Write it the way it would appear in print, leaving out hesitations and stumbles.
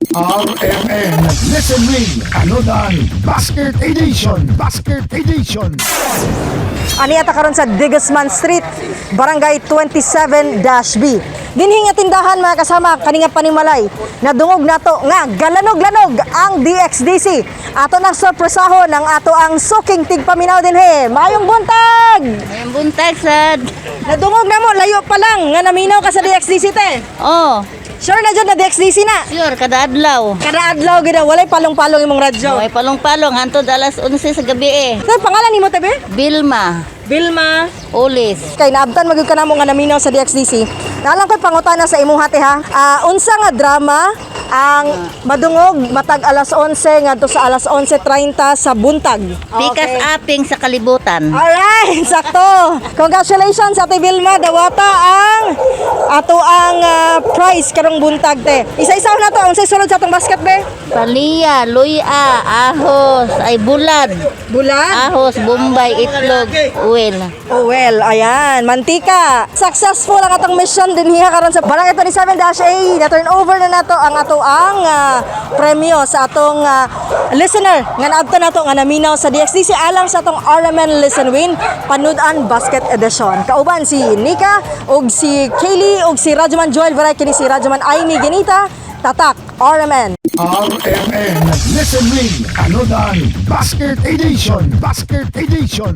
RMN Listen Ring Anodan Basket Edition, Basket Edition. Ani ata karon sa Digasman Street, Barangay 27-B. Dinhi nga tindahan, mga kasama, kani nga panimalay. Nadungog nato nga galanog-lanog ang DXDC. Ato nang sorpresahon ang ato ang suking tigpaminaw dinhi. Maayong buntag! Mayong buntag sad. Nadungog na mo layo pa lang nga naminaw ka sa DXDC, te. Oh, Sure na jud na DXDC na. Sure, kada adlaw. Kada adlaw gid, walay palong-palong imong radyo. May palong-palong hantod alas 11 sa gabi eh. Sa pangalan nimo, te, be? Bilma, Vilma. Ulis. Kay naabtan magyud ka namo nga naminaw sa DXDC. Nalang ko'y pangutana sa imong hati ha. Unsa nga drama ang madungog matag alas 11 ngadto sa alas 11:30 sa buntag? Pikas aping sa kalibutan. Alright, sakto. Congratulations, Ate Vilma, dawata ang ato ang prize karong buntag, te. Isa-isa na to, unsay sulod sa atong basket, be? Paliya, luya, ahos, ay bulad. Bulan. Ahos, bombay, itlog, oil. Oh well, ayan, mantika. Successful ang atong mission din hiya karon sa Barangay 27-A. Na turn over na nato ang ato ang premyo sa atong listener nga naabtan nato nga naminaw sa DXDC alang sa atong RMN Listen Win Panud-an Basket Edition. Kauban si Nika ug si Kaylee ug si Rajaman Joel Varay, kini si Rajaman Aimee Genita. Tatak RMN. RMN Listen Ring Anodan Basket Edition, Basket Edition.